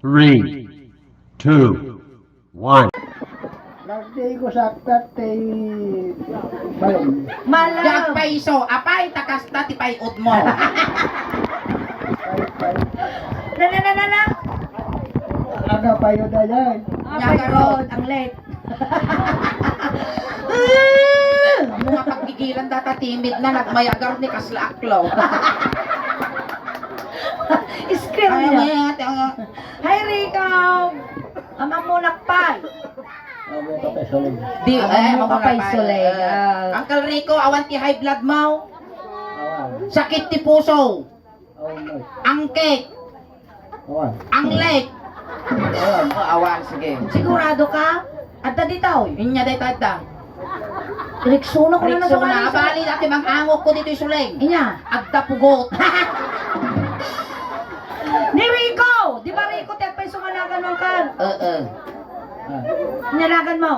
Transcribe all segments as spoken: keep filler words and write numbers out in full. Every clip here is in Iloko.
Three, two, one. Nagdigo sa ti balon. Malam. Diak paiso, apay ta kasta ti pay-odmo. Pay, pay. Na, na, na, na, na. Aga payo dayan. Ah, Nyagarot. Pay-od, ang late. Amo nga paggigilan data timid na nagmayagar ni kasla aklo. Iskir Ay, niya. Mayat, ang Hi, Rico! Amang mo nakpay. Amo ka pa isulay. Di, Amang eh, mo ka pa isulay. Eh, ah. Uncle Rico, awan ti high blood mo? Awan. Sakit ti puso. Awan, Mike. Angkek. Awan. Anglek. Awan. Oh, awan, sige. Sigurado ka? Adda ditaw? Inya dayta adda. Rexona ko na Rexona, nasakali sa abali, dati mang angok ko ditoy suleng. Inya. Agda pugot. Ni Rico! Di ba Rico, ti agpay sumanagan mo kan? Oo. Ah. Nyanagan mo?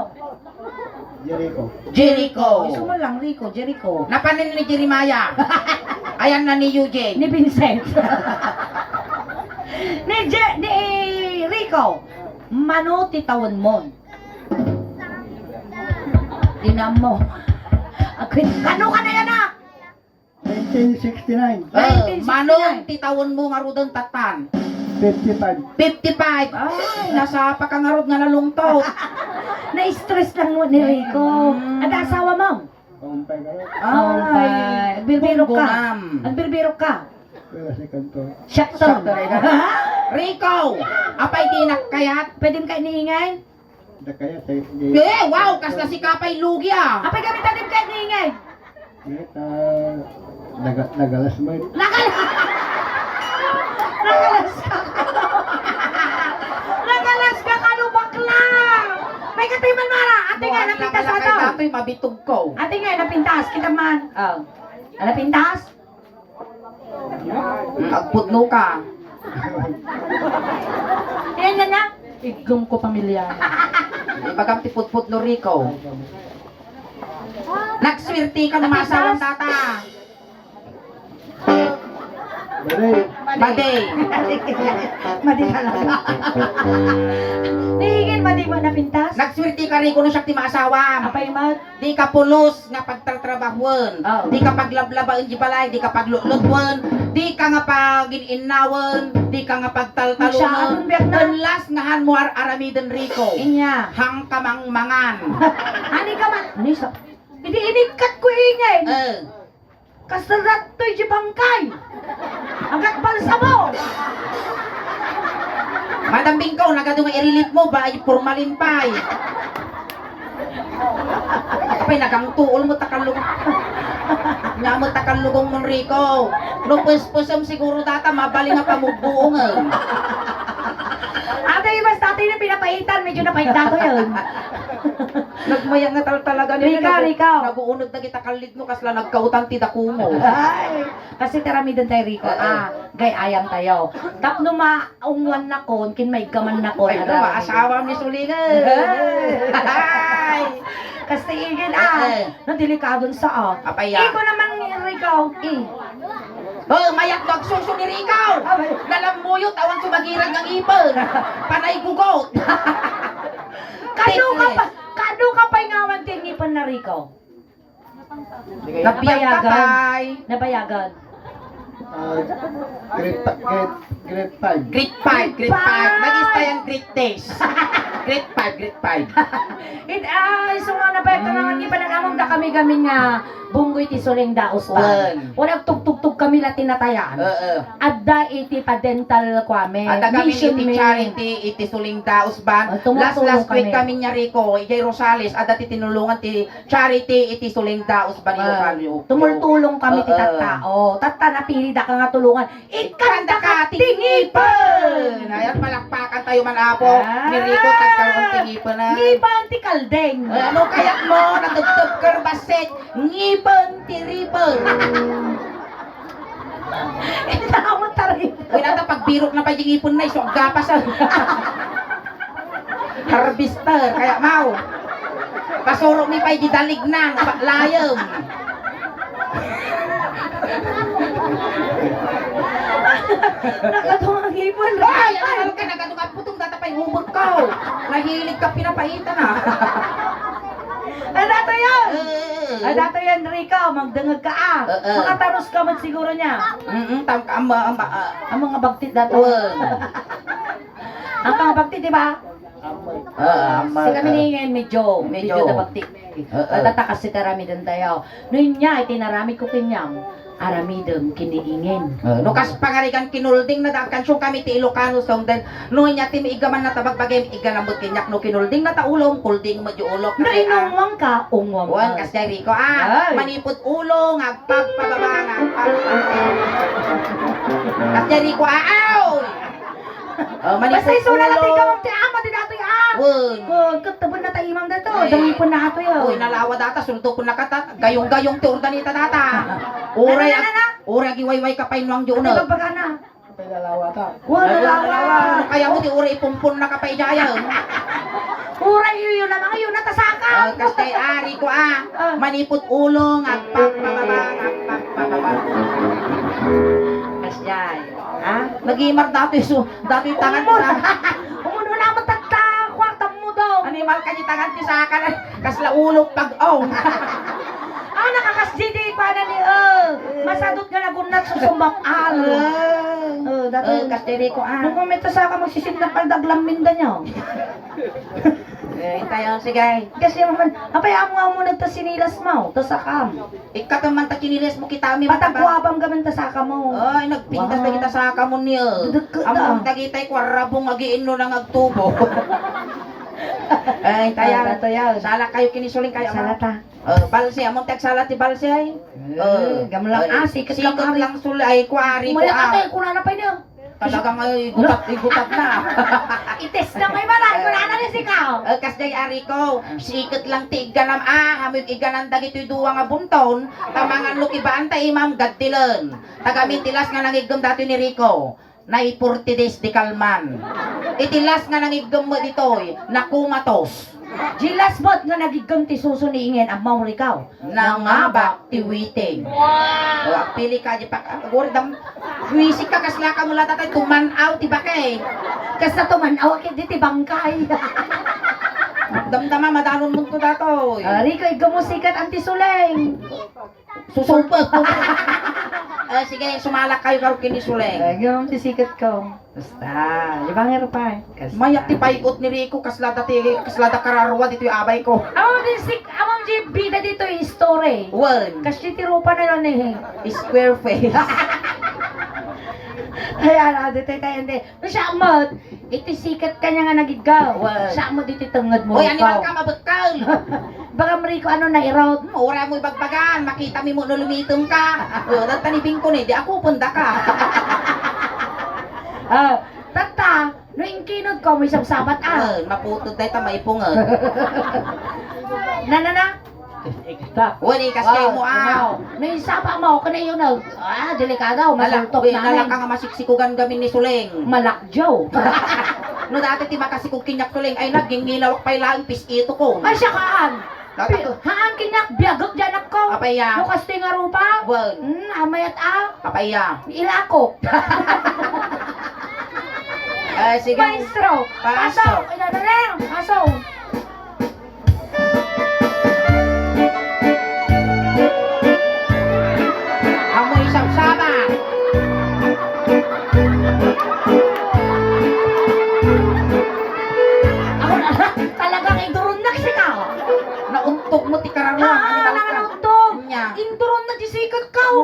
Jericho. Jericho. Isu man lang, Rico, Jericho. Napanin ni Jeremiah. Ayan na ni Eugene. Ni Vincent. Ni Je-, ni Rico. Mano ti tawen mo? Dinammo. Ako, ano ka na yan, ah? Nineteen sixty-nine. Eh, Nineteen sixty-nine. Manong ti tawen mo ngaruden tattan? Fifty-five. Fifty-five. Ay, nasapa ka ngarud nga nalungtot. Na-stress lang mo ni Rico. Mm. Ada asawa mo? Kaumpay ka rin. Ay, Kaumpay. Birbiro ka. Bunggonam. Ang birbiro ka. Wala si kanto. Siya to. Sakto rin. Rico, apay di nakayat? Pwede mo kayo niingay? Dakaya, tayo, di- Eh, wow, kasla si Kapay lugi, ah. Apay kami tanim ka, ingay. Ngeta, naga-, nagalas mo. Nagal-, nagalas ka. Nagalas ka, kano bakla. May katiman, Mara. Ate nga, Buwan napintas lang ato. Kay datoy, mabitog ko. Ate nga, napintas. Kita man. Oh. Ala, pintas? Agpudno ka. Ayan na na. Igum ko pamilya. Ibagam ti pudpudno, Rico. Nagswerte ka no masawan data. Madi. Madi. Madi talaga. Nihingin, madi mo napintas? Nagswerte ka, Rico, no siak ti maasawam. Apay, Mag? Di ka pulos nga pagtartrabahoen, Oo. Di ka paglablabaen di balay, di ka paglutlutoen, di ka nga pagin-innawen, di ka nga pagtaltalonen. Masyadong biag na. Unless nga han mo ar-aramiden, Rico. Inya. Hang ka mangmangan. Ani ka man? Ani sa-, idi inikkat ko ingay. Eh. Kasarat toy di bangkay. Agak balsamo. Madam Bingko, nagadu nga i-relief mo ba? Ay, formalin pay. Apay, nagangtuol mo takallugong. Nya mo takallugong, Monrico. No puspusem siguro data, mabali nga pamugbuongen. Ate, mas tatay na pinapaitan, medyo napait dato yun. Nagmayat nga tal-, talaga ni Rico, Rico. Naguunod na kita kallid no, kasla nagkautan ti dakumo. Ay, kasi taramiden tayo, Rico. Oo. Ah, gay-ayam tayo. Tapno maungwan nakon, kin maiggaman nakon. Ay, aram. Asawa ni Sulingan. Ay. Ay. Kasi igin, ah, Oo. No, delikadon sa, ah. Apay, ah. Iko naman, Rico. Eh. Oh, mayat magsuso ni Rico. Abay. Nalammuyot, awan sumagirag ng ipon. Panay gugot. Kano ka pa, kano ka pa ingawan ti ngipon na Rico? Nabiag ka, Napayagan. Tay. Napayagan. Ah, grade pa-, grade, grade five. Grade five, grade five. Nag-istay ang grade test. Grade five, grade five. It, ah, isu nga na pa, kanangan ni pananamong da kami gamin nga bunggoy ti suling daos pa. Wen. Wala tugtugtog kami la tinatayan. Oo. Adda iti pa-dental kuami. Adda kami mission iti mi. Charity, iti suling daos ban. Ah, tumutulong Last, last week kami. Kami nya Rico, ijay Rosales, adda ti tinulungan ti charity iti suling daos ban. Ah, tumultulong kami ti Oo. Tatta. Oh, tatta, napili da ka nga tulungan. Ikkan da ka ti ngipon! Ayan, palakpakan tayo man, Apo. Ah! Ni Rico, tagkaroon ti ngipon, ah. Ngipon ti kaldeng. Eh, ano kayat mo? Natugtog ka, basset. Ngipon ti ripon. Ita mo tarin. Uy, nata, pagbirok na pa yung ngipon na, iso, agapas, ah. Harvester, kaya mau. Pasuro mi pay di dalignan, pa-, layem. Nakatunga ngipon. Ay, ano ka, nakatunga putong data pay ubek ko. Nahilig ka pinapaita na. Ay, dato yan. Ay, dato yan, Rico. Magdengeg ka, ah. Oo. Makatarus ka man siguro niya. Mm-mm, tam-, ama, ama, ah. Ang mga bagtit dato. Wen. Ang mga bagtit, di ba? Ah, ama. Si kami ni Ingen, medyo, medyo. Medyo nabagti. Oo. Tatatakas ti aramiden tayo. No inya, iti naramid ko kenyam, aramidem ken ni Ingen. Ah, no kas pangarigan kinulding na daan kansion kami ti Ilocano song den. No inya ti maigaman na tabagbagem, iganam met kenyak. No kinulding na ta ulom, kulding met di ulok. No inungwang ka, ungwang ka. Wen, kas jay Rico, ah. Ay. Manipud ulo, nga agpagpababa, nga agpagpababa. Kas jay Rico, ah, aw! Oh, manipud ulo. Basta isuna na ti gamam ti ama, di datoy, ah. Wen. Oh, ket tebel na ta imam dato. Ay. Dangipen na ato, yo. Uy, nalawa data, suldo ko na kata. Gayong-gayong ti urdanita data. Uray, na, na, na, na. Uray agiwayway ka pay nuang di uneg. Ano bagbaga na? Pay nalawa ta. Wa, nalawa. Kaya mo, di uray ipumpon na ka pay jaya. Uray iyo na, mga iyo na tasaka. Oh, kas jay Rico, ah. Ah. Manipud ulo, nga agpagpababa, nga agpagpababa. Kas jay. Ha? Nagimar datoy su-, datoy tangan. Umon. Umon na mo tagta, kwartam mo daw. Animal ka di tangan ti saka na, kasla ulo pag-aw. Ah, nakakas di di pa na ni, eh. Masadot nga nagunat susumap-al. Ah. Oh, dati. Eh, kas diri ko, ah. Nung kumita saka magsisinapal daglam minda niya. Eh, tayo, sige. Kasi naman, apay amo nga mo nagtasinilas mo, tasakam. Ikkatam man ta kiniles mo, kita mi. Pataguabam ka man ta saka mo. Ay, nagpintas. Wow. Dagita saka mo niya. Dudukko ta. Among dagitay kwarabong agiinno na nga agtubo. Ay, tayo. Ay, tayo. Sala kayo, kinisuling kayo, sala ta. Oh, balse, among tagsala ti balse ay. Eh, oh, gamlang, ay, ah, siket lang, siket ari. Lang suli, ay, kuari ko, ah. Mayat atay, kunana pa niya. Talagang ay gutak, igutak na. Itis na may malay, wala na ni sikaw. Eh, kas jay Rico, siket lang ti igganam, ah, amoy igganan dagitoy dua nga bunton, tamangan no kibaan ta imam, gaddilen. Tagamin ti las nga nangiggem datoy ni Rico, nai-forty days di kalman. Iti las nga nangiggem met ditoy, nakumatos. Di las met nga nagiggem ti suso ni Ingen, ammo Rico. Nangabak ti witing. Wow! O, agpili ka, di pa, ah, aguri dam-, wisik ka, kasla ka mula tatay, tuman-aw ti bakay. Kasla tuman-aw, akit di ti bangkay. Damdama, madanon mo to datoy. Ah, Rico, igamo sikat, Auntie Suleng. Susupot. Ah, sige, sumalak kayo, karo kini Suleng. Ah, igamo ti sikat ko. Basta, di ba nga rupay? Kasta. Mayat ti pay-ot ni Rico, kasla da ti, kasla da kararua ditoy abay ko. Awan di sik-, awan di bida ditoy story. Wen. Kasi ti rupa na lang eh. Square face. Ay, ano, ditoy tayo, hindi. Siya, amat, iti sikat kanya nga nagiggaw. Wen. Siya, amat, iti tenged mo. Oy, animal ka, mabekal. Baka Rico, ano, nairot? Hmm, ura mo ibagbagan, makita mi mo no lumitem ka. O, dagta ni Bingko ni, di ako punda ka. Ah, tatta, no inkinod ko, may sabsabat, ah. Eh, maputod dayta, maipungod. Na, na, na? Ikta. Wani, kas kayo mo, ah. Wow. No insaba mo, kanayon na, ah, delikado, masultok na. Nalaka nga masiksikugan gamin ni Suleng. Malak Joe. No dati ti makasikog kinyak Suleng, ay nagingilawak pay laeng pis-ito ko. Ay, siya kaan. Haan kinyak, biagek di anak ko. Apay ya? No kastoy nga rupa? Wen. Hmm, amayat a. Apay ya? Ilako. Eh, sige. Maestro. Pasok. Pasok. Ina na lang. Pasok. Amoy sabsaba. Ako na, talagang idurunnak sika. Nauntog mo ti kararuan. Ah, ano ka? Nauntog. Nya. Induron na di sikat ka, oh.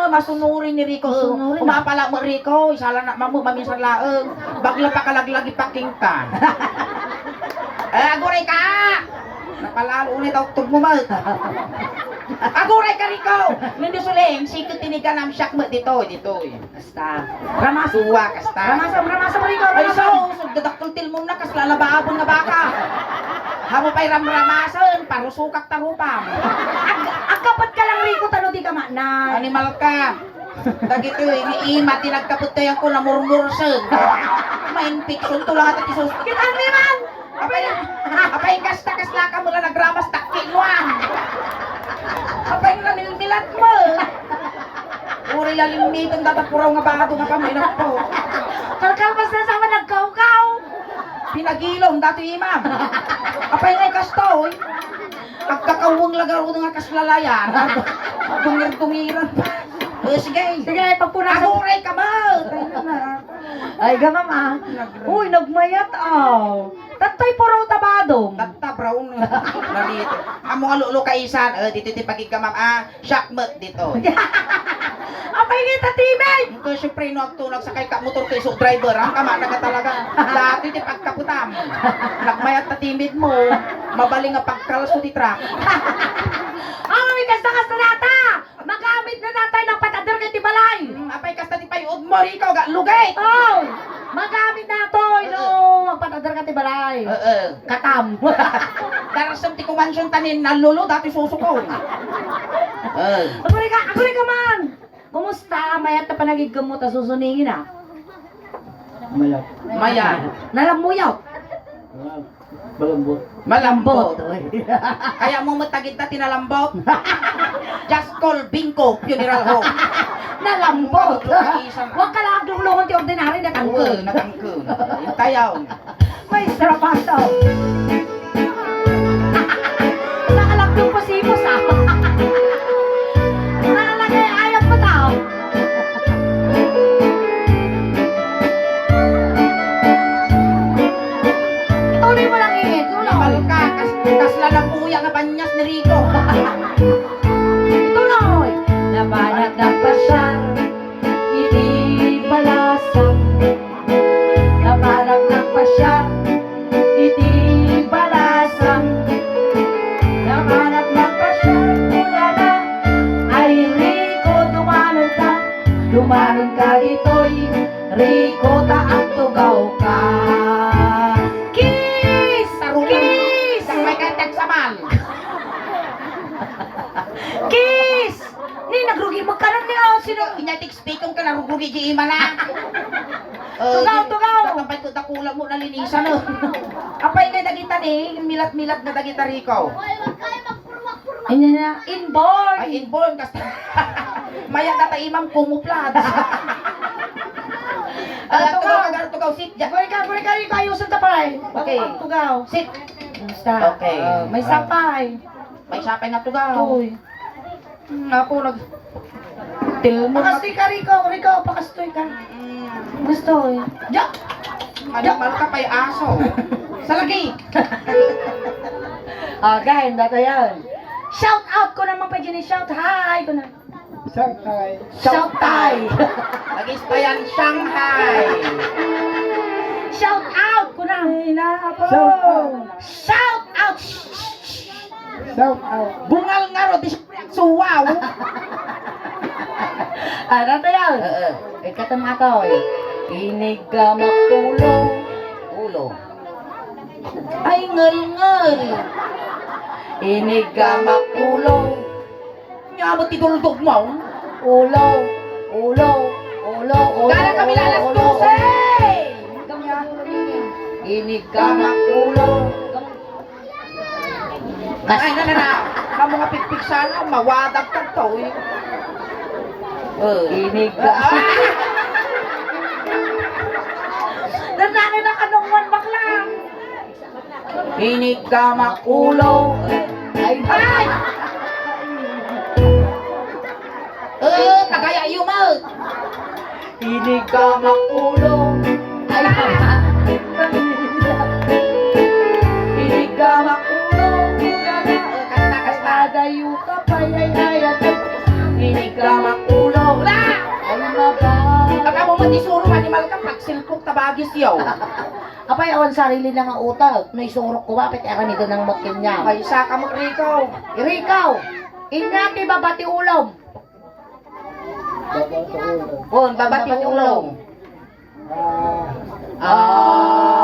Oh, masunuri ni Rico. Masunuri na. Umapala mo, Rico. Isala na, mamu, maminsan laeng. Bagla pa kalaglagi paking ka. Eh, aguray ka! Napalalo ulit ang tugmo mo. Aguray ka, Rico! Nindi Suleng, sikat tinigan ang siyak mo dito, dito. Basta. Ramaso. Suwa, kasta. Ramaso, ramaso, Rico, ay, ramaso. So, so, dadakkel tilmon na, kas lalababon na baka. Hamo pa'y ramramasen, parusukak tarupam. Ag-, agkapat ka lang, Rico, tano di ka ma-, na. Animal ka. Dagito, ini ima, ti nagkapet tayo ko, namurmursen. Ma-infection to lahat, Jesus. Kita ni man! Apay, apay, kasta, kasta ka mula nagramas, takki mo, ah. Apay, nanilmilat mo. Lalimiten data puraw nga bado nga pamilak ko. Kalkalpas na sama nagkawkaw. Pinagilom dati imam. Apay nga ikastoy? Agkakaweng lagaro nga kaslalayan. Dungir-dungiran. Eh, sige. Sige, pagpunas. Aguray ka ba? Ay, gamam, ah. Uy, nagmayat, aw. Tattay puro tabado. Tatta, brown. Nalito. Amo nga lulukaisan. Eh, dito ti pagigkamam, ah. Siak met dito. Apay nga ita timid? Ito, siyempre, no, agto, nagsakay ka motor kay so driver, ang kama na ka talaga. Dati ti pagkaputam. Nagmayat ta timid mo, mabaling nga pagkalso ti truck. Ay, kasta, kasta nata! Magamit na natay, nagpatader kay ti balay! Hmm, apay kasta ti payuod mo, Rico, ga, lugit! Oh! Magamit na toy, no? Nagpatader ka ti balay! Oo. Katam. Darasem ti kumansion tanin, nalolo, dati susuko. Eh. Aguri ka, aguri ka man! Kumusta? Mayat ta panagigem mo ta susuningin, ah. Mayat. Mayat. Nalamuyot. Ah, malambot. Malambot. Oy. Kaya mo matagid ta tinalambot. Just call Bingko Funeral Home. Nalambot. Isang Wa ka lang agdulungan ti ordinary, natangkod. Oo, natangkod. Intayaw. May trabaho. Nakalagdong pasibos, ah. Nakalagay ayam pa tao. Ituloy mo lang, eh. Tuloy. Malka, kas-, kasla na puya nga banyas ni Rico. Ituloy. Nabanag nagpasyar iti balasang. Nabanag nagpasyar iti balasang. Nabanag nagpasyar kunana, "Ay, Rico, dumanon ka, dumanon ka ditoy, Rico, ta agtugaw ka." Kiss! Tarungan. Kiss! Dakay ka tagsamal. Kiss! Ni, nagrugi mo kanon ni, oh, sino? Inya ti expecton ka, nagrugi di imana. Eh, tugaw, di, tugaw! Dakapay ko, dakula mo, nalinisan, oh. Apay nga dagita ni, milat-milat nga dagita, Rico. Inya na, inborn! Ay, inborn, kasta. Mayat data imam, camouflage. Ah, tugaw, tugaw, tugaw, sit, ja. Guri ka, guri ka, Rico, ayusan ta, pare. Okay. Tugaw. Sit. Basta. Okay. Ah, may sapay. May sapay nga tugaw. Uy. Hmm, ako nag-, tilmo na. Pakastoy ka, Rico. Rico, pakastoy ka. Mm. Gusto, eh. Ja! Animal ka pa'y aso. Salagi! Okay, data yan. Shout out ko naman pa dyan, eh. Shout hi ko na. Shout hi. Shout hi. Nag-istayan Shanghai. Shout out ko na. Ay, na, apo. Shout out. Shout out. Shout out. Bungal nga ro, di siya suwaw. Ano to yan? Oo. Ikatam ako, eh. Iniggamak ulo. Ulo. Ay, ngal-ngal. Iniggamak ulo. Nya mo ti duldog mo. Ulo, ulo, ulo, ulo, Gala kami ulo, alas ulo, dose! Ulo. Iniggamak ulo. Kas- Ay, na, na, na. Kamu nga pigpigsala, mawadag ka to, eh. Oh. Inigga. Ah! Nanalo na ka nung one, bakla. Iniggamak ulo. Ay, ay! Eh, tagaya iyo mo. Iniggamak ulo. Ay, iniggamak ulo. Kanta, kanta. Adayo ka pa, ay, ay, ay. Iniggamak ulo. La! Ay, maba. Baka mo matisuro, animal ka, pagsilpok, tabagis, yo. Apay, awan sarili na nga utak. No isurok ko, apay, ti aramidon ng makin niya. Ay, isa ka mo, Rico. Rico, inya ti baba ti ulom. Baba ti ulom. Pon, baba ti ulom. Ah. Ah.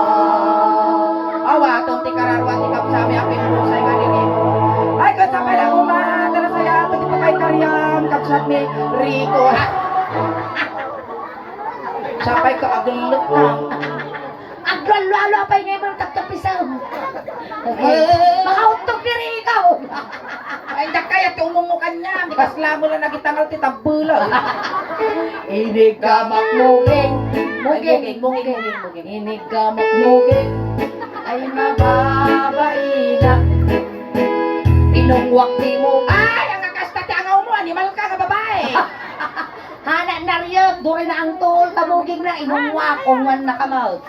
Awa, aton ti kararua ti kabsami a pimpusay nga diri. Ay, ket sapay la koma, tara saya, ato ti pakaitaryan, kabsat ni Rico. Sapay ka, agellek na. Aglualualo, apay ngay man, taptapisem. Eh. Makautog diri ikaw. Ay, dakay, ati umumukan niya. Di kasla mo lang nagitangal ti tabbula. Iniggamak muging. Muging, muging, muging, muging. Iniggamak muging. Ay, mababaina. Inungwak ti muging. Ay, ang kakasta ti angaw mo, animal ka nga babae. Hana, nariet, duri na ang tuol, ta muging na, inungwak, ungwan na ka met.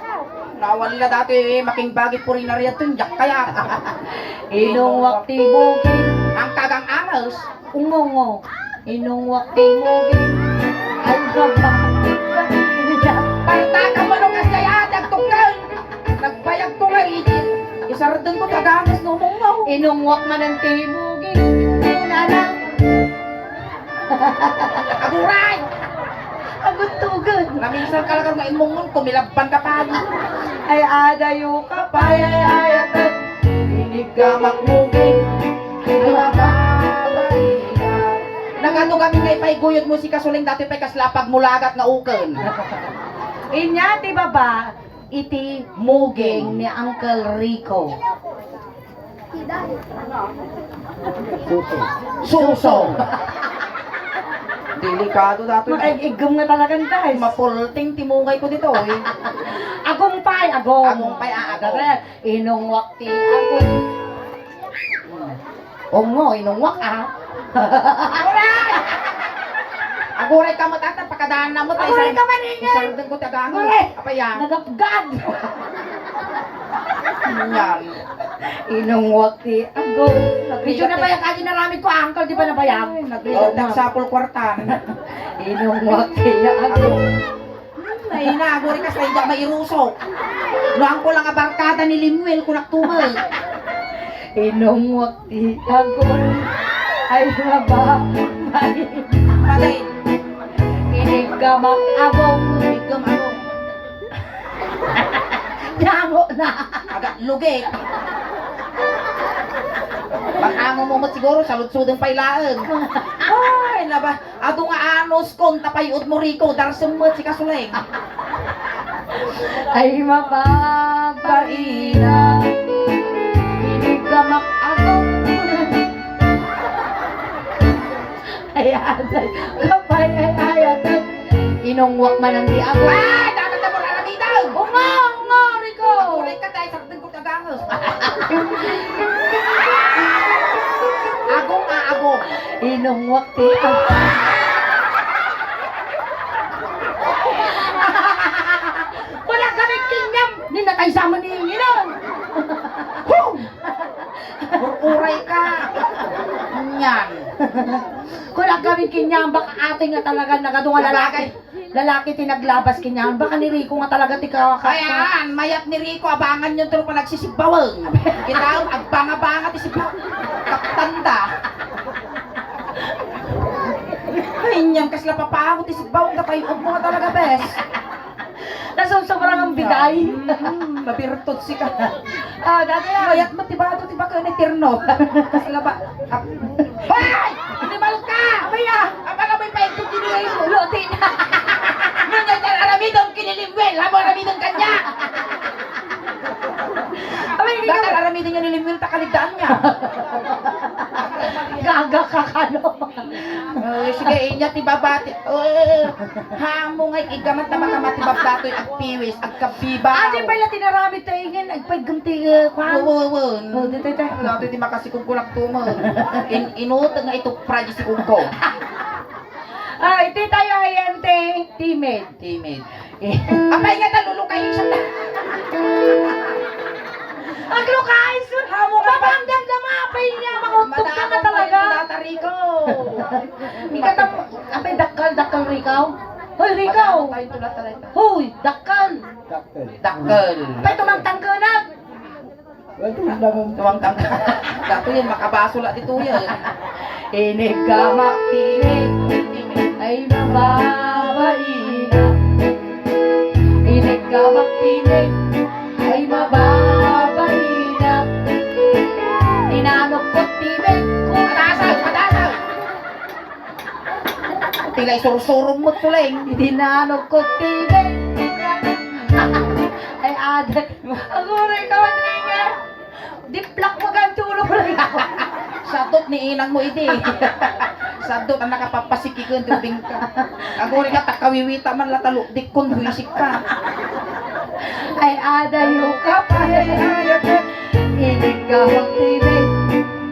Nawalla dati, makimbagit puri nariet, tun, jak kaya. Inungwak ti muging. Ang kagang alas. Ungongo. Inungwak ti muging. Ay, baba. Parta ka mo nung kasaya, dagtog ka. Nagbayag ko nga, iti. Isardeng ko, tagangas no mong. Inungwak manen ti muging. Nana. Aguray! Aguntugan. Namisan ka lang nga imong, kumilabban ka pa. Ay, adayo ka pa, ay, ay, ay, ay. Iniggamak muging. Ay, mababaina. Nagano kami nga ipaiguyod mo si Kasuleng dati pay kasla pagmulagat nga uken. Inya ti baba, iti muging ni Uncle Rico. Suso. Suso. Delikado dato. Makaig-iggem nga talagan, guys. Mapulting ti mugay ko dito, eh. Agong pay, agong. Agong pay, ah, agong. Inungwak ti agong. Ungo, inungwak, ah. Aguray! Aguray ka met, ata, pakadaan na met, Aguray ka man, Inge! Isardeng ko, tagango. Aguray! Apay, ah? Nagapgad! Yan. Inungwak ti agong. Medyo nabayag agi naramid ko, uncle, di ba nabayag? Ay, nagrigat ng sapol kwartan. Inungwak ti agong. Hmm, ay, naguri ka sa iya mairusok. Nuang ko lang a barkada ni Limuel, kunak tumal. Inungwak ti agong. Ay, mababay. Patay. Iniggamak agong. Iniggamak agong. Nango na. Aga, lugit. Baka mo mo siguro, saludsudeng pay laeng. Ay, naba, adu nga anus kon, tapay-od mo, Rico, darsem met si Kasuleng. Ay, mababaina. Iniggamak agong. Ay, atay. Kapay, ay, ay, atay. Inungwak man ang di ako. Ay, dapat na mo aramidon! Unga, unga, Rico! Aguray ka, tay, saktan ko tagangas. Agong, ah, agong. Inungwak ti. Wala kami kinyam. Ninatay sa maninginan. Hum! Uray ka. Nyan. Kung agawin kinyambak, ate nga talaga nagadunga lalaki. Sabagay. Lalaki ti naglabas kinyambak, ni Rico nga talaga ti ka-, ka-, Ayan, mayat ni Rico, abangan yung trupa nagsisibawan. Kita, agbanga-banga ti sibaw. Kaptanda. Ay, nyan, kasla papago ti sibaw, katay mo nga talaga, bes. Nasusobrang ang biday. Mm, mabirtot si ka. Ah, dati yan. Mayat mo, ti bato, ti baka na tirno. Sila ba? Ap-, Hoy! Animal ka! Abay, ah! Abala mo yung paikot din yung luti na. Nung nagdar aramidon, kinilimwel. Amo aramidon kanya. Abay, hindi Dapat ka aramidon yung nilimwel, takalidaan niya. Gaga ka, kano? Oh, sige, inya ti babati. Oh, hamo nga igamat na makamatibag datoy agpiwis, agkabibaw. Adi pala tinaramid tayo ingin, agpaigum ti, uh, kwan. Wawawon. Oh, di tayo tayo. Wala tayo di makasikog ko nagtumo. In, inutag nga itupra di sikog ko. Ah, iti tayo ay ente, timid. Timid. Eh, apay nga talulukay siya. Aglukay, sir. Hamo nga pa- Mapangdamdama, apay niya, mangutog ka na Madamo talaga. Tayo, Tata Rico. Ikatap-, apay, dakkel, dakkel, Rico. Hoy, Rico. Madamo tayo, Tata Rico. Hoy, dakkel. Dakkel. Dakkel. Apay, tumangtang ka na. Tuwang tangka. Datoy yan, makabasol a ditoy yan. Iniggamak ti, ay mababaina. Iniggamak ti, ay mababaina. Inanok ko ti, ko. Matasaw, matasaw. Tila'y sursurong mo, Tuleng. Inanok ko ti, ay aday. Aguray ka, Manrique. Diplak mo kan tulog na ikaw. Sadot ni inang mo idi. Sadot ang nakapapasikiken ti ubing ka. Aguri ka, takawiwita man la talukdikkon, buisik ka. Ay, adayo ka pa. Ay, ay, ay, ay. Inig ka, Timig.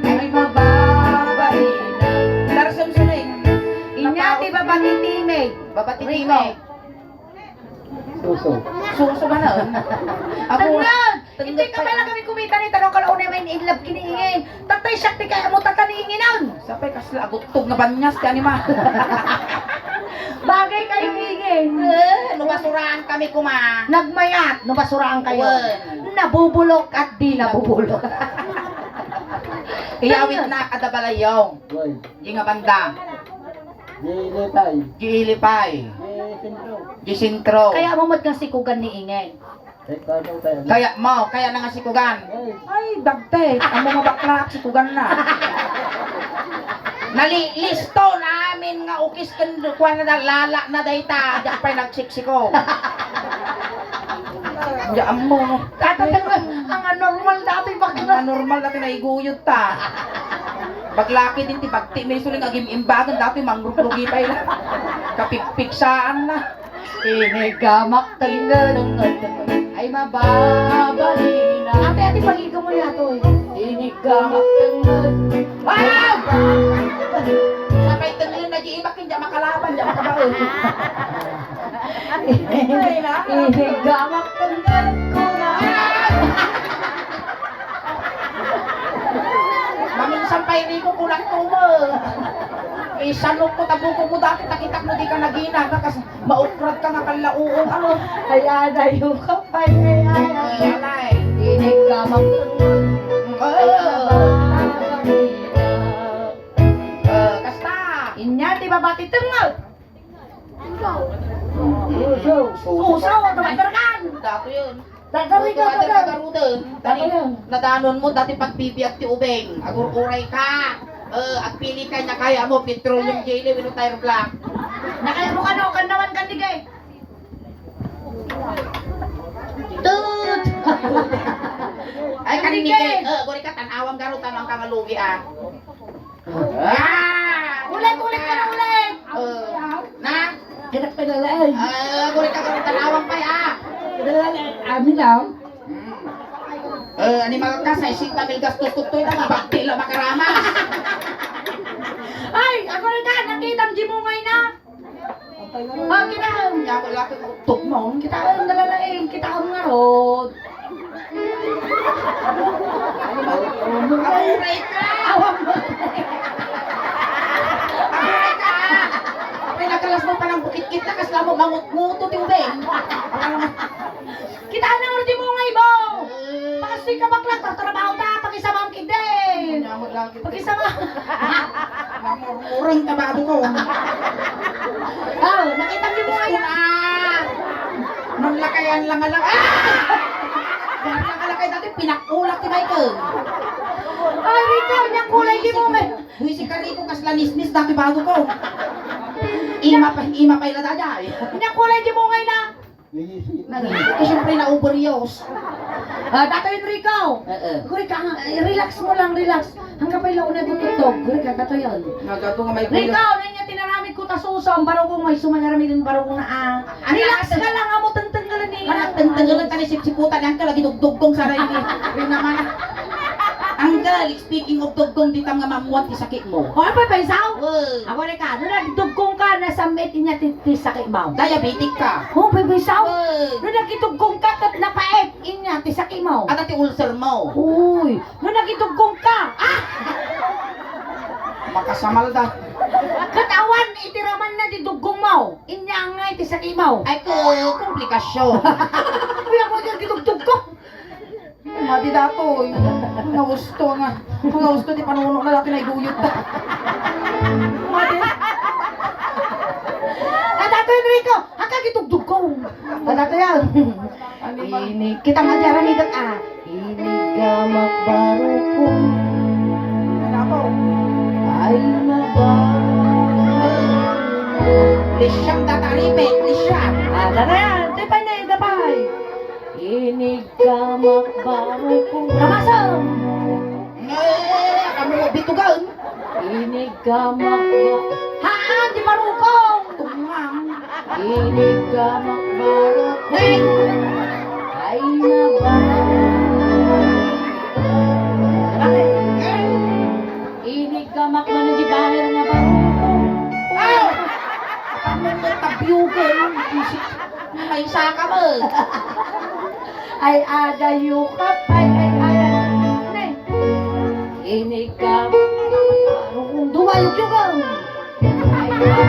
Ay, mababaina. Darsem suling. Inya ti babati Timig. Babati Rico. Timig. Suso. Suso ba na? Ako, tengnged! Tengnged. Hindi ka pa pala kami kumita ni Tarong Kalaunay, may in love kini Ingay. Tatay siya ti kaya mo tata ni Ingay nun. Sapay kasla aguttog nga banyas ti animal. Bagay kayo, Ingay. Eh, no basuraan kami kuma. Nagmayat, no basuraan kayo. Wen. Nabubulok at di nabubulok. Iyawit na kada balayaw. Wen. Di nga banda. Di ilipay. Di ilipay. Di sentro. Di sentro. Kaya mo met nga sikugan ni Ingay. Eh, kaya mo, kaya mo. Kaya mo, kaya na nga sikugan. Ay. Ay, dagte. Amo nga bakla, sikugan na. Nali-, listo namin nga ukis ken kuan na da, lala na dayta. Diak pay nagsiksiko. Diak mo. Tatatag, ang anormal dati bakla. Ang anormal dati naiguyod ta. Baglaki din ti bagti, may suling agim-imbagan dati, mangrugrugi pay la. Kapigpigsaan na. Tinigamak tenged. Ay, mababalina. Ate, ate, paligo mo yato eh. Tinigamak tenged. Ah! Sabay tenged na di imak, hindi makalaban, hindi makabaon. Ay, na. Tinigamak tenged ko na. Maminsan pa, hindi ko kulang tumo. Isanok ko, tabukog mo dati, takitak mo, di ka nagina, kakas-, Maukrat ka nga kalauon, ano? Ay, adayo ka, pay, ay, ay, ay. Ay, alay. Inig ka magtungod. Oo. Ay, sabagay. Eh, kasta. Inya, ti babati tungod. Suso. Suso, tumaterkan. Dato yun. Dadari ka, Dadari ka, dadari. Garuden. Dani, dadari. Nadanon mo, dati pagbibiag ti ubeng. Agur-uray ka. Eh, agpili ka, nya kaya mo, petroleum jelly, wenno tire black. Nya kaya mo kano, kan naman kan digay. Tut! Ay, kan digay. Digay. Eh, guri ka, tan-awang garo, tan-awang ka nga lugi, ah. Ah! Ulit, ulit ka na, ulit! Eh, na? Kaya ka na lang. Ah, guri ka, guri, tan-awang pa, ah. Kaya na lang, amin lang. Hmm. Eh, animal ka, saising ka mil gastos, tuktoy na, mabakti lang makaramas. Ay, ako rin ka, nakita ang jimungay na. Ah, kitaem. Nya, wala ka utog mo. Kitaem, nalalaing. Kitaem ngarud. Amuray ka! Awan mo. Amuray ka! Apay, nakalas mo pa ng bukit-kit na, kasla mo, mangut-nguto, ti ubing. Kitaem na ngarud ti mungay mo. Pakastoy ka bakla, tartrabaho ta, pakisamaam ketdi. Nya, wala ka. Pakisama. Namurmureng ta bado ko. Oh, nakita niyo mo Diyos ko ngayon. Na! Nung lakayan lang ala-, ah! Nung lakalakay dati, pinakulak ti Michael. Ay, Rico, nya kulay di mo ngayon. Buisi ka, Rico, kasla nisnis dati bado ko. Ima pa, ima pa ila dayay. Nya kulay di mo ngayon na. Nagisi. Nagisi. Siyempre, na-overuse. Ah, Tato Enrico! Eh, eh. Guri ka, eh, relax mo lang, relax. Hanggang pa ilaw na tututog. Guri ka, Tato yun. Nagato nga may Rico, kuya. Nanya tinaramid ko ta suso, ang barukong may sumanyaramid yung barukong na, ah. Ano relax ka lang, amo, tengtenggalan ni. Anak, tengtenggalan ta ni sipsiputan, yan ka lagi dugdugkong sa rin. Yun naman. Ang galing. Speaking of dugkong, ditam nga maammuan ti sakit mo. O, ano pa, paisaw? Uy. Ako ni ka, no nagdugkong ka, nasamit inya ti, ti sakit mo. Diabetic ka. O, paisaw? Uy. No nagdugkong ka, ket napait inya ti sakit mo. Ano ti ulcer mo? Uy, no nagdugkong ka. Ah! Makasamal da. Ket awan, itiraman na ti dugkong mo. Inya nga ti sakit mo. Ay, ko, komplikasyon. Uy, ako yung gidugdugkong. Madi datoy. Nga gusto nga. Nga gusto ti panuno na dati naiguyod ta. Madi. Adato Enrico, aka gitugdugkong. Adato yan. Animal. Ini, kita nga dyan, amigat, ah. Ini gamak barukong. Ano po? Ay, mabay. Lisyang data ripet, lisyang. Ah, dana yan. Tipay na yung gabay. Ini gamak barukong. Kamasam! Eh, kami mo, Pitugan. Iniggamak ba? Haan, di marukong. Tumang. Iniggamak barukong. Eh. Ay, naba. Bakit? Eh. Iniggamak man di baher nga barukong. Ah! Ano mo tabyugan? Isip, may saka mo. Ay, adayo ka, ay, ay, ay, ay. Ne. Iniggamak. Kung duwa, yukyugan. Ay, ay.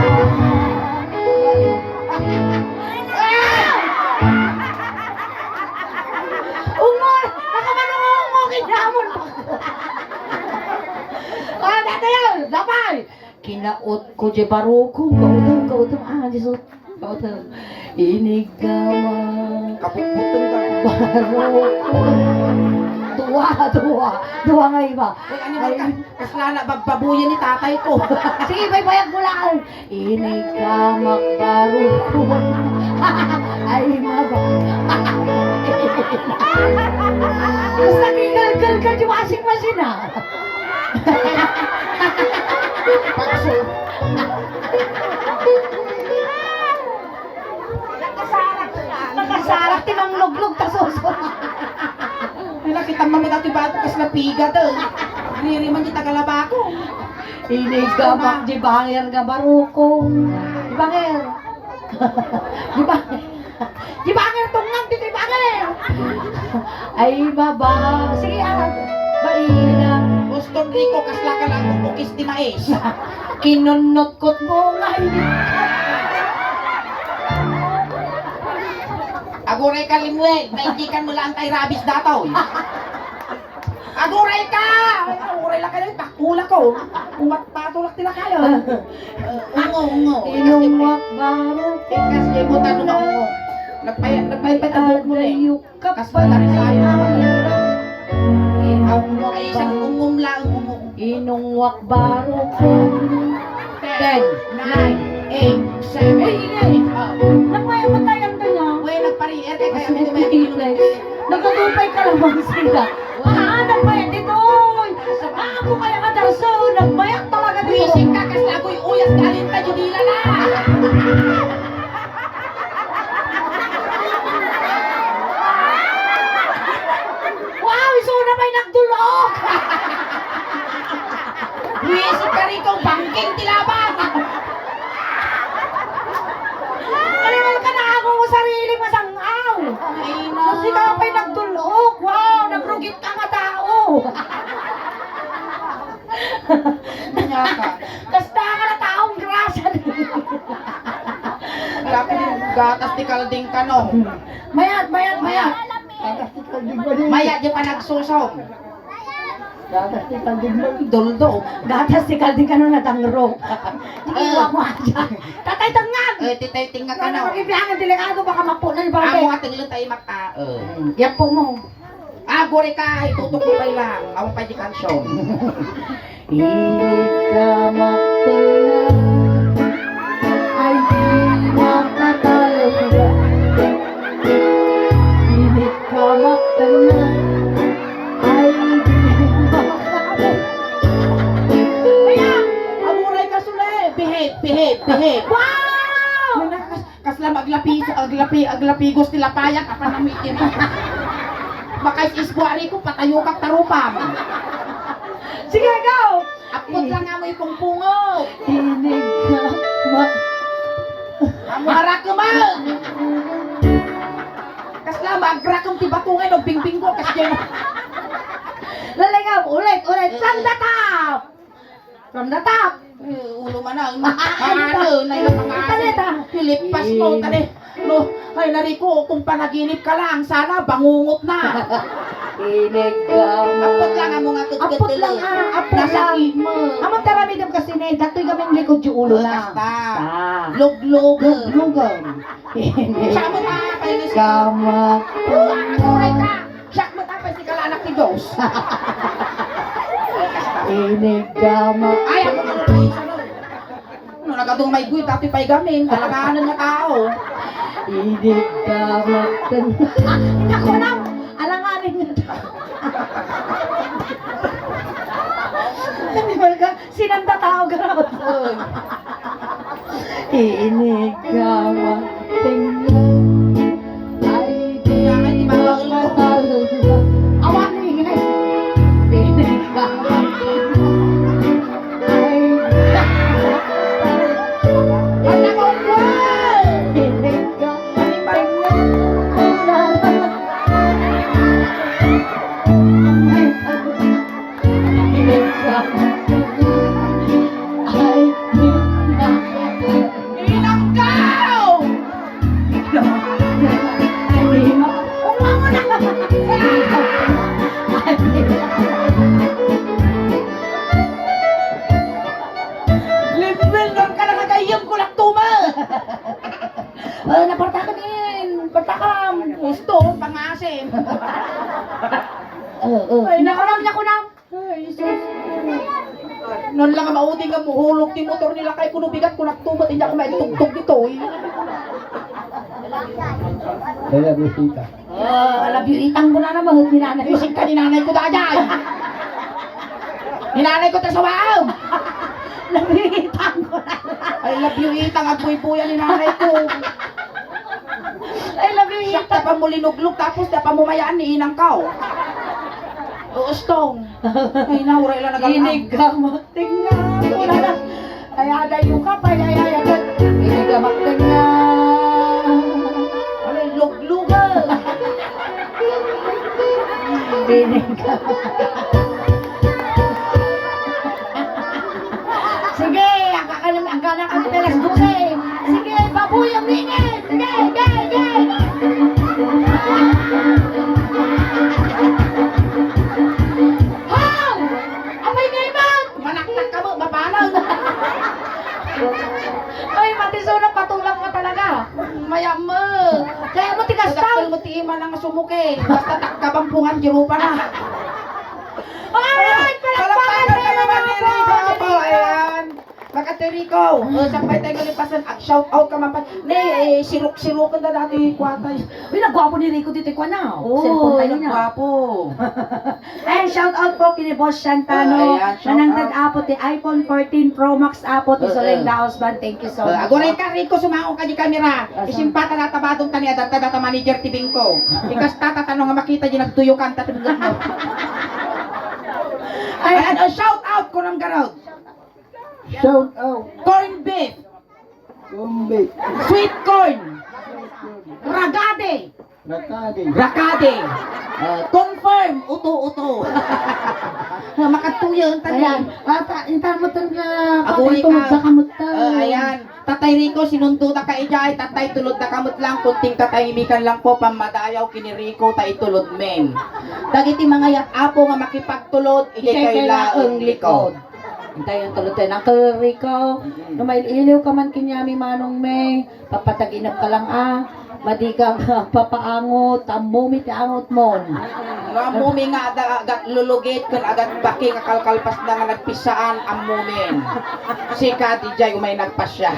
Ungol! Nakamanungo-ungo, kinamon. Ah, dati yun, dapay. Kinaot ko di barukong, kautang, kautang, ah, Jesus. Kautang. Iniggamak. Kaputputong ka. Barukong. Dua, dua. Dua nga iba. Uy, animal ka. Ay. Kasla na, bagbabuyan ni tatay ko. Sige, baybayag mo lang. Iniggamak barukong. Ay, maba. Basta kikalkal ka di washing machine, ah. Pakso. Nakasarak, tinangluglog ta suso. Ay, nakita mo, may dati ba ito kasla piga to? Riri man di tagalabako. Iniggamak di banger nga barukong. Di banger. Di ba? Di banger tungngan, di, di banger. Ay, maba. Sige, ah. Baina. Boston Rico, kasla ka lang bukis ti mais. Kinunnot ko't bungay. Aguray ka, Limuel. Naindikan mo lang tayo rabis datoy. Aguray ka! Aguray lang kayo, takula ko. Umat patulak tila kayo. Uh, ungo, ungo. Inungwak barukong. Ikas kayo mo tanong ako. Nagpayat, nagpayat pa tabok mo na eh. Adayok ka. Kas pa tayo sa'yo. Ay, ay, ay. Ang mga isang ungum lang, ungum. Inungwak barukong. Ten, nine, eight, seven, Uy, ingay. Eight, oh. Nagpayat pa tayo ang dala. Uy, nagparier kay kaya Kasi mo may kumain. Nagtutupay ka naman sila. Ah, nagpayat dito, oy. Ah, ako kaya ka, Darso, nagpayat talaga dito. Wisik ka, kasi ako'y uyas, galing ka, Judila na. Wow, isu na may nagdulok. Buwisit ka rito, bangking ti laban. Animal ka na ako mo sarili, masangaw. Ay, na. Kasi ka pa'y nagdulok. Wow, nagrugit ka nga tao. Kasta ka na taong grasa. Grabe, gatas ti kalding kano. Mayat, mayat, mayat. Gatas ti kalding kano. Mayat di pa nagsusom. Gatas ti kalding kano. Duldo. Gatas ti kalding kano na tangro. Iwa mo aja. Tatay tangag. Eh, titay tingag kano. Ano, magibiangan delikado, baka mapunan yung barangay. Amo ating lutay maka. Eh. Yapo mo. Aguray ka, itutok mo pay lang. Awan pay di kansion. Iniggamak tengnga, ay di makatalga. Iniggamak tengnga, ay di makatalga. Ayan! Aguray ka, Sule! Behave, behave, behave! Wow! Nakas-, Kasla aglapi-, aglapi-, aglapigos ti lapayak, apan namitim. Baka is-isbuari ko, patayokak tarupam. Sige, go! Apot lang amo ipungpungo. Iniggamak. Amo arakeman. Kasla magrakem ti bato ngay, no, bingbingko, kas diay. Lalengam, ulit, ulit. From the top. From the top. Eh, ulo man na. Ano, na yung mga Tali, ta. Pilipas mo, tali. No, ay, nariko, kung panaginip ka lang, sana bangungot na. Iniggamak. Apot lang amo nga Apot lang, ah, apot lang. Nasakit mo. Amang taramidem kasi na, datoy kaming likod yung ulo na. Basta. Basta. Luglugan. Luglugan. Siya mo na, kainis. Gamak. Aray ka! Siak met apay ti kalaanak ti Dios. Iniggamak. Ay, ako na lang isa, no? No, nagadumaygoy, dati pay gamin, talakanan nga tao. Iniggamak. Ako na, alanganin nga tao. Sinanda tao, garot. Inig ka matingnan. Ay, di Kaya nga, di ba, makatalo. Awan, ingay. Inig ka matingnan. Ay, Ay, naku, Juan! Inig ka matingnan. Inanggaw! Limpil, nagkadakadayyem ko, laktuma! Eh, napartakan in, partakam. Gusto, pangasim. Oo, oo. Ay, naku, naku, naku. Ay, Jesus. Noon lang nga maudi nga muhulog ti motor ni lakay ko, no bigat ko, nagtubat, hindi ako maitugtog dito, eh. Kaya, Rosita. Ah, labiuitan ko na naman, ni nanay. Isip ka ni nanay ko, dayay. Ni nanay ko, tasawaam. Labiuitan ko na. Ay, labiuitan, agpuypuyan ni nanay ko. Ay, labiuitan. Siak, tapang mo linuglog, tapos tapang mo mayaan ni inang ka, oh. Oo, Stone. Ay, naura ila nagalang. Inig ka mo. Tingnan ko na lang. Ay, adayo ka pa, ay, ay, ay, ay. Hindi ka magkanya. Ano yung luglugan? Hindi ka. Sige, ang kakalam-, ang kanak-, ang pelas dose. Sige, baboy ang minit. Sige, sige, sige. Hoy! Apay nga ibat! Manaktak ka mo, mapalag. Ay, Mati Sona, patulang mo talaga. Mayam mo. Kaya mo tigas Madakkel tao. Mo ti ima nga sumuki. Basta takkabampungan, girupa na. Alright, palakpakan Palakpakan tayo, tayo, mga mga Rico, po. Ayan. Makati Rico. O, sakbay tayo lipasan. Ag-shout out ka man pa. Ni, eh, siruk-sirukan na dati, kwatay. Uy, nagwapo ni Rico dito, kwa na. Oo, cellphone tayo niya. Nagwapo. Ay, shout out po kini Boss Shantano. Ah, ayan, shout Nanangtad out. Apo ti iPhone fourteen Pro Max apo ti Eh, Soleng eh. Daos Band. Thank you so Eh, much. Aguray ka, Rico, sumango ka di kamera. Ah, Isimpata na tabadong tani adat ta data manager ti bingko. Ikas tata tano nga makita di nagtuyo kanta ti bingko. Ay. Ayan, oh, shout out ko ng garod. Shout out. Corn beef. Corn beef. Sweet corn. Ragade. Rakade. Rakade. Ah, confirm. Uto, uto. Makatuyo, ang tali. Ayan. Ata, intan mo itong, ah, Ako, patay tulog ikaw. Sa kamot ka. Ah, ayan. Tatay Rico, sinundo ta ka ijay. Tatay, tulod na kamot lang. Kunting katahimikan lang po. Pamadayaw, kini Rico, ta itulod men. Dagiti mga yat-apo nga makipagtulod, ijay Ijay kayo kayo laeng laeng likod. Likod. Intayon tulod tayo ng Rico. Mm. No mailiw ka man kinyami, Manong May, papataginap ka lang, ah. Madi ka nga papaangot, ammumi ti angot mo. No, ammumi nga ada, agat lulugit, kun agat baki nga kalkalpas na nga nagpisaan, ammumin. Sika, di jay umay nagpasyar.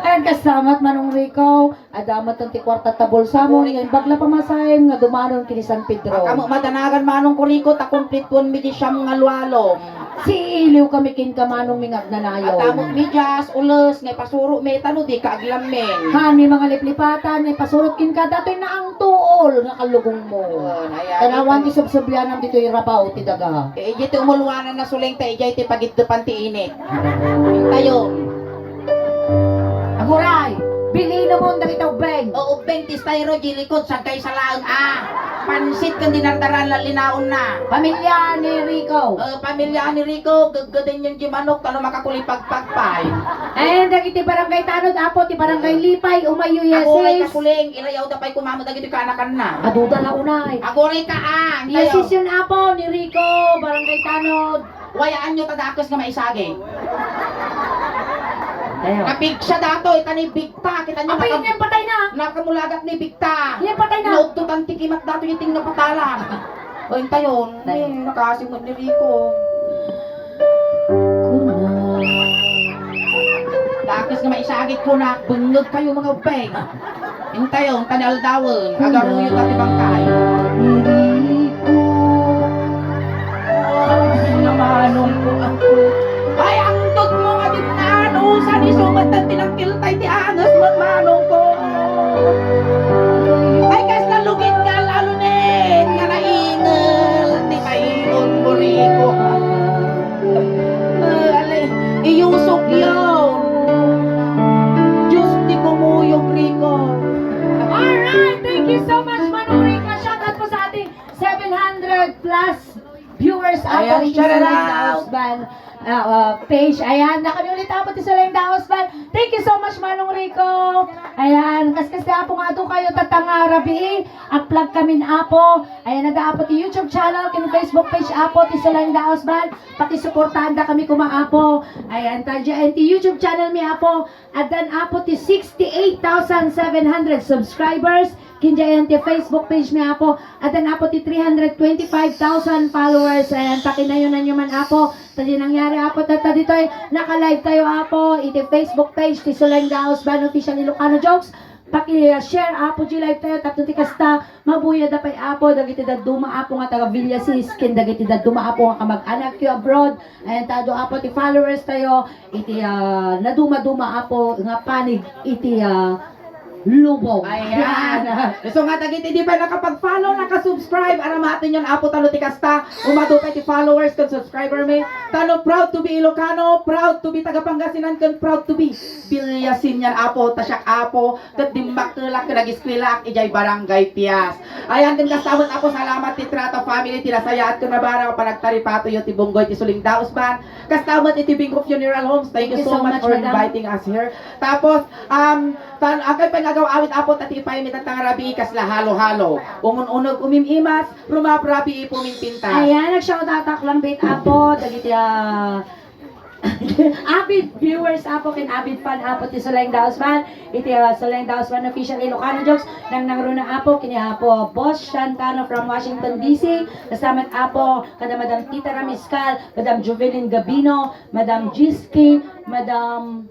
Ayan, kasamat, Manong Rico. Adda met ti kuarta ta bulsa mo, Aguri. Nga imbag la pamasahem nga dumanon kini San Pedro. Akamo madanagan manong kuriko ta kumplituan mi di siam nga lualom. Siiliw kami ken ka manong mi nga agnanayon. Atamo mi dias, ules, nga ipasuro mi, tano di ka aglammen. Haan mi mga liplipatan, nga ipasurot ken ka datoy naangtuol nga kallugong mo. Haan, ayan. Tanawan ti subsublianam ditoy rabaw ti daga. Eh, ijay ti umulwanan na suleng ta ijay ti pagiddepan ti init. Tayo. Aguray, bilinomon dagita ubbeng. O, ubbeng ti styro, di likod, sagkay sa laeng, ah. Pansit ken dinardaran la linaon na. Pamilya ni Rico. Eh, pamilya ni Rico, geggedenyon di manok, tano makakulipagpagpay. Eh, dagiti barangay tanod, apo, ti barangay Lipay, umayo, Aguray yes. Kakuling, irayaw da pay kumama dagiti kaanakan na. Aduda la unay. Aguray ka, ah, tayo. Yes, yun, apo, ni Rico, barangay tanod. Wayaanyo ta dakes nga maisagi. Ayo. Napigsa datoy, ita ni bigta, kita nyo Apay, nakam-, yan patay na. Nakamulagat ni bigta. Yan patay na. Naudtutan ti kimat datoy, iting napatalan. O, intayon, Tayo. Eh, nakasimod ni Rico. Kuna. Dakes nga maisagi, kuna, bengngeg kayo, mga ubbeng. Intayo, inta ni aldawen, agaruyo ta ti bangkay. Namanong ko ako. Plus viewers, Apo, ayan, iti shout Suleng out. Daos Band, ah, ah, page. Ayan, nakami ulit, Apo, ti Suleng Daos Band. Thank you so much, Manong Rico. Ayan, kaskas da, Apo, nga adu kayo tatanga rabii. Upload kamin, Apo. Ayan, ada, Apo, ti YouTube channel, ken Facebook page, Apo, ti Suleng Daos Band. Pakisuportaanda kami koma, Apo. Ayan, ta, ayan ti YouTube channel mi, Apo. Addan, Apo, ti sixty-eight thousand seven hundred subscribers. Ken diay ti Facebook page mi, Apo. Addan, Apo, ti three hundred twenty-five thousand followers. Ayan, pakinayonanyo man, Apo. Ta diay nangyari, Apo, tatta ditoy naka-live tayo, Apo, iti Facebook page ti Suleng Daos Band Official Ilocano Jokes. Paki-share, Apo, diay live tayo tapno ti kasta, mabuya da pay, Apo, dagiti dadduma, Apo, nga taga Villasis, ken dagiti dadduma, Apo, nga kamag-anakyo abroad. Ayan, ta adu, Apo, ti followers tayo iti, ah, naduma-duma, Apo, nga panig iti, ah, lubong. Ayan. Ayan. So nga, dagiti di pa nakapag-follow, naka-subscribe, aramatenyon, Apo, ta no ti kasta, umadu pay ti followers ken subscriber mi. Ta no proud to be Ilocano, proud to be taga Pangasinan, ken proud to be Villasian, Apo, ta siak, Apo, ket dimmakkelak ken ageskuelaak idiay Barangay Pias. Ayan, ken kasta met, Apo, salamat ti Trata family, ti nasayaat ken nabara, panagtaripatoyo ti bunggoy ti Suleng Daos Band. Kasta met iti Bingo Funeral Homes. Thank you so much for inviting us here. Tapos, um, tan-, agay pay nga agaw-awit, Apo, ta ti ipaymi tatta nga rabii kasla halo-halo. Umun-uneg umim-imas, rumrabii pumimpintas. Ayan, nag-shoutoutak lang bit, Apo, dagiti, ah, avid viewers, Apo, ken avid fan, Apo, ti Suleng Daos Band. Iti, ah, Suleng Daos Band Official Ilocano Jokes, nangnangruna, Apo, ken ni Apo Boss Shantano from Washington, D C. Kasta met, Apo, kada Madam Tita Ramiscal, Madam Jovelyn Gabino, Madam Jiski, Madam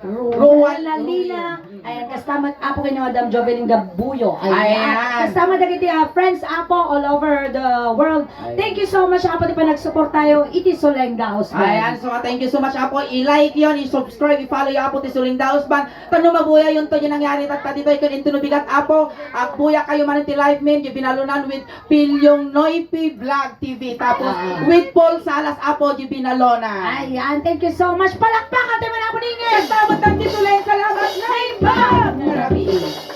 Ruel Ruel Lalina. Ruel. Ayan, kasta met, Apo, ken ni Madam Jovelyn Gabuyo. Ayan. Ayan. Kasta met dagiti, ah, friends, Apo, all over the world. Ayan. Thank you so much, Apo, ti panagsuportayo iti Suleng Daos Band. Ayan, so, thank you so much, Apo. I-like yon, i-subscribe, i-follow yo, Apo, ti Suleng Daos Band. Ta no mabuyayonto diay nangyari tatta ditoy ken intono bigat, Apo, agbuyakayo manen ti live min, diay binalonan with Pilyong Noypi Vlog T V. Tapos, ah, with Paul Salas, Apo, diay binalonan. Ayan, thank you so much. Palakpakan tayo man, Apo Dingin. Salamat, Auntie Tulay. Salamat, Nay Pam. Grabe.